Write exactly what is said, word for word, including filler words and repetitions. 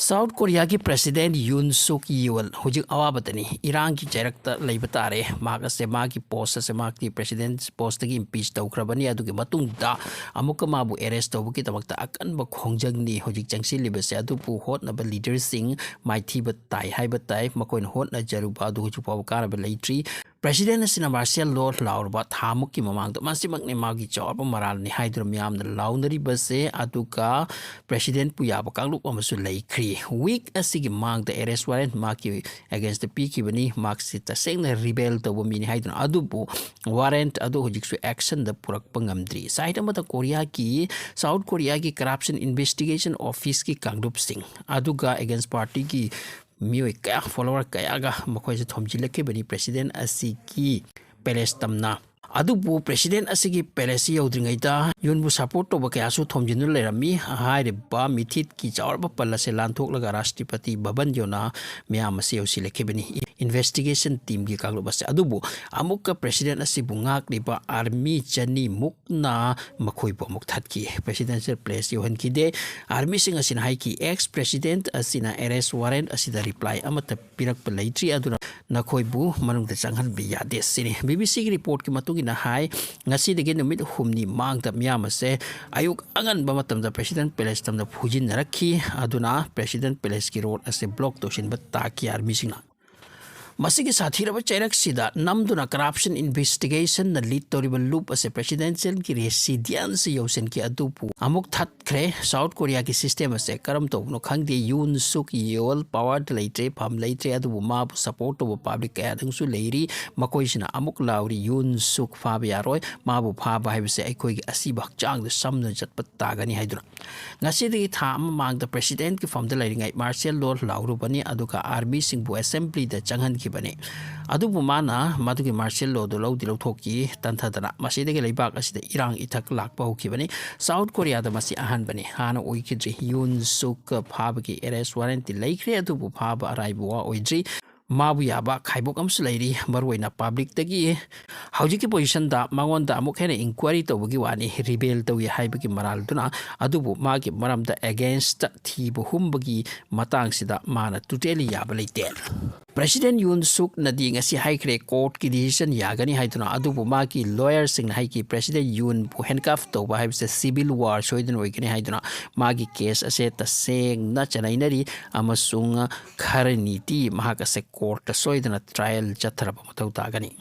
South ꯀꯣꯔꯤꯌꯥꯒꯤ president ꯌꯨꯟ ꯁꯨꯛ ꯌꯤꯑꯣꯜ ꯍꯧꯖꯤꯛ ꯑꯋꯥꯕꯗꯅꯤ꯫ ꯏꯔꯥꯡꯒꯤ ꯆꯩꯔꯛꯇ ꯂꯩꯕ ꯇꯥꯔꯦ꯫ ꯃꯍꯥꯛ ꯑꯁꯦ ꯃꯥꯒꯤ ꯄꯣꯁ ꯑꯁꯦ ꯃꯍꯥꯛꯀꯤ ꯄ꯭ꯔꯦꯁꯤꯗꯦꯟ ꯄꯣꯁꯇꯒꯤ ꯏꯝꯄꯤꯆ ꯇꯧꯈ꯭ꯔꯕꯅꯤ꯫ ꯑꯗꯨꯒꯤ ꯃꯇꯨꯡꯗ ꯑꯃꯨꯛꯀ ꯃꯥꯕꯨ ꯑꯦꯔꯦꯁ ꯇꯧꯕꯒꯤꯗꯃꯛꯇ ꯑꯀꯟꯕ ꯈꯣꯡꯖꯪꯅꯤ ꯍꯧꯖꯤꯛ ꯆꯪꯁꯤꯜꯂꯤꯕꯁꯦ꯫ ꯑꯗꯨꯕꯨ ꯍꯣꯠꯅꯕ ꯂꯤꯗꯔꯁꯤꯡ ꯃꯥꯏꯊꯤꯕ ꯇꯥꯏ ꯍꯥꯏꯕ ꯇꯥꯏ꯫ ꯃꯈꯣꯏꯅ ꯍꯣꯠꯅꯖꯔꯨꯕ ꯑꯗꯨ ꯍꯧꯖꯤꯛ ꯐꯥꯎꯕ ꯀꯥꯟꯅꯕ ꯂꯩꯇ꯭ꯔꯤ꯫ ꯄ꯭ꯔꯦꯁꯤꯗꯦꯟ ꯑꯁꯤꯅ ꯃꯥꯔꯁꯤꯌꯦꯜ ꯂꯣ ꯂꯥꯎꯔꯕ ꯊꯥꯃꯨꯛꯀꯤ ꯃꯃꯥꯡꯗ ꯃꯁꯤꯃꯛꯅꯤ ꯃꯥꯒꯤ ꯆꯥꯎꯔꯕ ꯃꯔꯥꯜꯅꯤ ꯍꯥꯏꯗꯨꯅ ꯃꯤꯌꯥꯝꯅ ꯂꯥꯎꯅꯔꯤꯕꯁꯦ꯫ ꯑꯗꯨꯒ ꯄ꯭ꯔꯦꯁꯤꯗꯦꯟꯠꯄꯨ ꯌꯥꯕ ꯀꯥꯡꯂꯨꯞ ꯑꯃꯁꯨ ꯂꯩꯈ꯭ꯔꯤ꯫ ꯋꯤꯛ ꯑꯁꯤꯒꯤ ꯃꯃꯥꯡꯗ ꯑꯦꯔꯦꯁ ꯋꯥꯔꯦꯟꯠ ꯃꯍꯥꯛꯀꯤ ꯑꯦꯒꯦꯟꯁꯇ ꯄꯤꯈꯤꯕꯅꯤ꯫ ꯃꯍꯥꯛꯁꯤ ꯇꯁꯦꯡꯅ ꯔꯤꯕꯦꯜ ꯇꯧꯕ ꯃꯤꯅꯤ ꯍꯥꯏꯗꯨꯅ꯫ ꯑꯗꯨꯕꯨ ꯋꯥꯔꯦꯟꯠ ꯑꯗꯨ ꯍꯧꯖꯤꯛꯁꯨ ꯑꯦꯛꯁꯟꯗ ꯄꯨꯔꯛꯄ ꯉꯝꯗ꯭ꯔꯤ꯫ ꯁꯥꯏꯠ ꯑꯃꯗ ꯀꯣꯔꯤꯌꯥꯒꯤ, ꯁꯥꯎꯠ ꯀꯣꯔꯤꯌꯥꯒꯤ ꯀꯔꯞꯁꯟ ꯏꯟꯚꯦꯁꯇꯤꯒꯦꯁꯟ ꯑꯣꯐꯤꯁꯀꯤ ꯀꯥꯡꯂꯨꯞꯁꯤꯡ ꯑꯗꯨꯒ ꯑꯦꯒꯦꯟꯁ ꯄꯥꯔꯇꯤꯒꯤ ꯃꯤꯑꯣꯏ ꯀꯌꯥ, ꯐꯣꯂꯣꯋꯔ ꯀꯌꯥꯒ ꯃꯈꯣꯏꯁꯦ ꯊꯣꯝꯖꯤꯜꯂꯛꯈꯤꯕꯅꯤ ꯄ꯭ꯔꯦꯁꯤꯗꯦꯟ ꯑꯁꯤꯒꯤ ꯄꯦꯂꯦꯁ ꯇꯝꯅ꯫ ꯑꯗꯨꯕꯨ ꯄ꯭ꯔꯦꯁꯤꯗꯦꯟ ꯑꯁꯤꯒꯤ ꯄꯦꯂꯦꯁꯁꯤ ꯌꯧꯗ꯭ꯔꯤꯉꯩꯗ ꯌꯨꯟꯕꯨ ꯁꯄꯣꯔꯠ ꯇꯧꯕ ꯀꯌꯥꯁꯨ ꯊꯣꯝꯖꯤꯟꯗꯨꯅ ꯂꯩꯔꯝꯃꯤ꯫ ꯍꯥꯏꯔꯤꯕ ꯃꯤꯊꯤꯠꯀꯤ ꯆꯥꯎꯔꯕ ꯄꯜ ꯑꯁꯦ ꯂꯥꯟꯊꯣꯛꯂꯒ ꯔꯥꯁꯇ꯭ꯔꯄꯇꯤ ꯚꯕꯟ ꯌꯧꯅ ꯃꯤꯌꯥꯝ ꯑꯁꯤ ꯌꯧꯁꯤꯜꯂꯛꯈꯤꯕꯅꯤ, ꯏꯟꯚꯦꯁꯇꯤꯒꯦꯁꯟ ꯇꯤꯝꯒꯤ ꯀꯥꯡꯂꯨꯞ ꯑꯁꯦ꯫ ꯑꯗꯨꯕꯨ ꯑꯃꯨꯛꯀ ꯄ꯭ꯔꯦꯁꯤꯗꯦꯟ ꯑꯁꯤꯕꯨ ꯉꯥꯛꯂꯤꯕ ꯑꯥꯔꯃꯤ ꯆꯅꯤꯃꯨꯛ ꯅ ꯃꯈꯣꯏꯕꯨ ꯑꯃꯨꯛ ꯊꯠꯈꯤ꯫ ꯄ꯭ꯔꯦꯁꯤꯗꯦꯟꯁꯤꯌꯦꯜ ꯄꯦꯂꯦꯁ ꯌꯧꯍꯟꯈꯤꯗꯦ꯫ ꯑꯥꯔꯃꯤꯁꯤꯡ ꯑꯁꯤꯅ ꯍꯥꯏꯈꯤ, "ꯑꯦꯛꯁ ꯄ꯭ꯔꯦꯁꯤꯗꯦꯟꯠ ꯑꯁꯤꯅ ꯑꯦꯔꯦꯁ ꯋꯥꯔꯦꯟꯠ ꯑꯁꯤꯗ ꯔꯤꯄ꯭ꯂꯥꯏ ꯑꯃꯠꯇ ꯄꯤꯔꯛꯄ ꯂꯩꯇ꯭ꯔꯤ, ꯑꯗꯨꯅ ꯅꯈꯣꯏꯕꯨ ꯃꯅꯨꯡꯗ ꯆꯪꯍꯟꯕ ꯌꯥꯗꯦ" ꯁꯤꯅꯤ꯫ ꯕꯤ ꯕꯤ ꯁꯤꯒꯤ ꯔꯤꯄꯣꯔꯠꯀꯤ ꯃꯇꯨꯡ ꯏꯟꯅ ꯍꯥꯏ, ꯉꯁꯤꯗꯒꯤ ꯅꯨꯃꯤꯠ ꯍꯨꯝꯅꯤ ꯃꯥꯡꯗ ꯃꯤꯌꯥꯝ ꯑꯁꯦ ꯑꯌꯨꯛ ꯑꯉꯟꯕ ꯃꯇꯝꯗ ꯄ꯭ꯔꯦꯁꯤꯗꯦꯟꯠ ꯄꯦꯂꯦꯁ ꯇꯝꯅ ꯐꯨꯖꯤꯟꯅꯔꯛꯈꯤ꯫ ꯑꯗꯨꯅ ꯄ꯭ꯔꯦꯁꯤꯗꯦꯟꯠ ꯄꯦꯂꯦꯁꯀꯤ ꯔꯣꯗ ꯑꯁꯦ ꯕ꯭ꯂꯣꯛ ꯇꯧꯁꯤꯟꯕ ꯇꯥꯈꯤ ꯑꯥꯔꯃꯤꯁꯤꯡꯅ꯫ ꯃꯁꯤꯒꯤ ꯁꯥꯊꯤꯔꯕ ꯆꯩꯔꯛꯁꯤꯗ ꯅꯝꯗꯨꯅ ꯀꯔꯞꯁꯟ ꯏꯟꯚꯦꯁꯇꯤꯒꯦꯁꯟꯅ ꯂꯤꯗ ꯇꯧꯔꯤꯕ ꯂꯨꯞ ꯑꯁꯦ ꯄ꯭ꯔꯦꯁꯤꯗꯦꯟꯁꯤꯌꯦꯜꯒꯤ ꯔꯦꯁꯤꯗꯦꯟꯁ ꯌꯧꯁꯤꯟꯈꯤ꯫ ꯑꯗꯨꯕꯨ ꯑꯃꯨꯛ ꯊꯠꯈ꯭ꯔꯦ꯫ ꯁꯥꯎꯠ ꯀꯣꯔꯤꯌꯥꯒꯤ ꯁꯤꯁꯇꯦꯝ ꯑꯁꯦ ꯀꯔꯝ ꯇꯧꯕꯅꯣ ꯈꯪꯗꯦ꯫ ꯌꯨꯟ ꯁꯨꯛ ꯌꯤꯑꯣꯜ ꯄꯋꯥꯔꯗ ꯂꯩꯇ꯭ꯔꯦ, ꯐꯝ ꯂꯩꯇ꯭ꯔꯦ, ꯑꯗꯨꯕꯨ ꯃꯥꯕꯨ ꯁꯄꯣꯔꯠ ꯇꯧꯕ ꯄꯥꯕ꯭ꯂꯤꯛ ꯀꯌꯥꯗꯪꯁꯨ ꯂꯩꯔꯤ꯫ ꯃꯈꯣꯏꯁꯤꯅ ꯑꯃꯨꯛ ꯂꯥꯎꯔꯤ, "ꯌꯨꯟ ꯁꯨꯛ ꯐꯥꯕ ꯌꯥꯔꯣꯏ, ꯃꯥꯕꯨ ꯐꯥꯕ ꯍꯥꯏꯕꯁꯦ ꯑꯩꯈꯣꯏꯒꯤ ꯑꯁꯤꯕ ꯍꯛꯆꯥꯡꯗ ꯆꯠꯄ ꯇꯥꯒꯅꯤ" ꯍꯥꯏꯗꯨꯅ꯫ ꯉꯁꯤꯗꯒꯤ ꯊꯥ ꯑꯃ ꯃꯥꯡꯗ ꯄ꯭ꯔꯦꯁꯤꯗꯦꯟꯠꯀꯤ ꯐꯝꯗ ꯂꯩꯔꯤꯉꯩ ꯃꯥꯔꯁꯤꯌꯦꯜ ꯂꯣ ꯂꯥꯎꯔꯨꯕꯅꯤ, ꯑꯗꯨꯒ ꯑꯥꯔꯃꯤꯁꯤꯡꯕꯨ ꯑꯦꯁꯦꯝꯕ꯭ꯂꯤꯗ ꯆꯪꯍꯟꯈꯤꯕꯅꯤ꯫ ꯑꯗꯨꯕꯨ ꯃꯥꯅ ꯃꯗꯨꯒꯤ ꯃꯥꯔꯁꯤꯌꯦꯜ ꯂꯣꯗꯨ ꯂꯧꯗꯤ ꯂꯧꯊꯣꯛꯈꯤ꯫ ꯇꯟꯊꯗꯅ ꯃꯁꯤꯗꯒꯤ ꯂꯩꯕꯥꯛ ꯑꯁꯤꯗ ꯏꯔꯥꯡ ꯏꯊꯛ ꯂꯥꯛꯄ ꯍꯧꯈꯤꯕꯅꯤ꯫ ꯁꯥꯎꯠ ꯀꯣꯔꯤꯌꯥꯗ ꯃꯁꯤ ꯑꯍꯥꯟꯕꯅꯤ꯫ ꯍꯥꯟꯅ ꯑꯣꯏꯈꯤꯗ꯭ꯔꯤ꯫ ꯌꯨꯟ ꯁꯨꯛ ꯐꯥꯕꯒꯤ ꯑꯦꯔꯦꯁ ꯋꯥꯔꯦꯟꯠꯇꯤ ꯂꯩꯈ꯭ꯔꯦ, ꯑꯗꯨꯕꯨ ꯐꯥꯕ ꯑꯔꯥꯏꯕ ꯋꯥ ꯑꯣꯏꯗ꯭ꯔꯤ꯫ ꯃꯥꯕꯨ ꯌꯥꯕ ꯈꯥꯏꯕꯣꯛ ꯑꯃꯁꯨ ꯂꯩꯔꯤ꯫ ꯃꯔꯨꯑꯣꯏꯅ ꯄꯕ꯭ꯂꯤꯛꯇꯒꯤ ꯍꯧꯖꯤꯛꯀꯤ ꯄꯣꯖꯤꯁꯟꯗ ꯃꯉꯣꯟꯗ ꯑꯃꯨꯛ ꯍꯦꯟꯅ ꯏꯟꯀ꯭ꯋꯥꯏꯔꯤ ꯇꯧꯕꯒꯤ ꯋꯥꯅꯤ, ꯔꯤꯕꯦꯜ ꯇꯧꯏ ꯍꯥꯏꯕꯒꯤ ꯃꯔꯥꯜꯗꯨꯅ꯫ ꯑꯗꯨꯕꯨ ꯃꯥꯒꯤ ꯃꯔꯝꯗ ꯑꯦꯒꯦꯟꯁꯇ ꯊꯤꯕ ꯍꯨꯝꯕꯒꯤ ꯃꯇꯥꯡꯁꯤꯗ ꯃꯥꯅ ꯇꯣꯇꯦꯂꯤ ꯌꯥꯕ ꯂꯩꯇꯦ꯫ ꯄ꯭ꯔꯦꯁꯤꯗꯦꯟ ꯌꯨꯟ ꯁꯨꯛꯅꯗꯤ ꯉꯁꯤ ꯍꯥꯏꯈ꯭ꯔꯦ, ꯀꯣꯔꯠꯀꯤ ꯗꯤꯁꯤꯖꯟ ꯌꯥꯒꯅꯤ ꯍꯥꯏꯗꯨꯅ꯫ ꯑꯗꯨꯕꯨ ꯃꯥꯒꯤ ꯂꯣꯌꯔꯁꯤꯡꯅ ꯍꯥꯏꯈꯤ, ꯄ꯭ꯔꯦꯁꯤꯗꯦꯟ ꯌꯨꯟꯕꯨ ꯍꯦꯟꯀꯐ ꯇꯧꯕ ꯍꯥꯏꯕꯁꯦ ꯁꯤꯚꯤꯜ ꯋꯥꯔ ꯁꯣꯏꯗꯅ ꯑꯣꯏꯒꯅꯤ ꯍꯥꯏꯗꯨꯅ꯫ ꯃꯥꯒꯤ ꯀꯦꯁ ꯑꯁꯦ ꯇꯁꯦꯡꯅ ꯆꯅꯩꯅꯔꯤ ꯑꯃꯁꯨꯡ ꯈꯔꯅꯤꯗꯤ ꯃꯍꯥꯛ ꯑꯁꯦ ꯀꯣꯔꯠꯇ ꯁꯣꯏꯗꯅ ꯇ꯭ꯔꯥꯏꯌꯦꯜ ꯆꯠꯊꯔꯕ ꯃꯊꯧ ꯇꯥꯒꯅꯤ꯫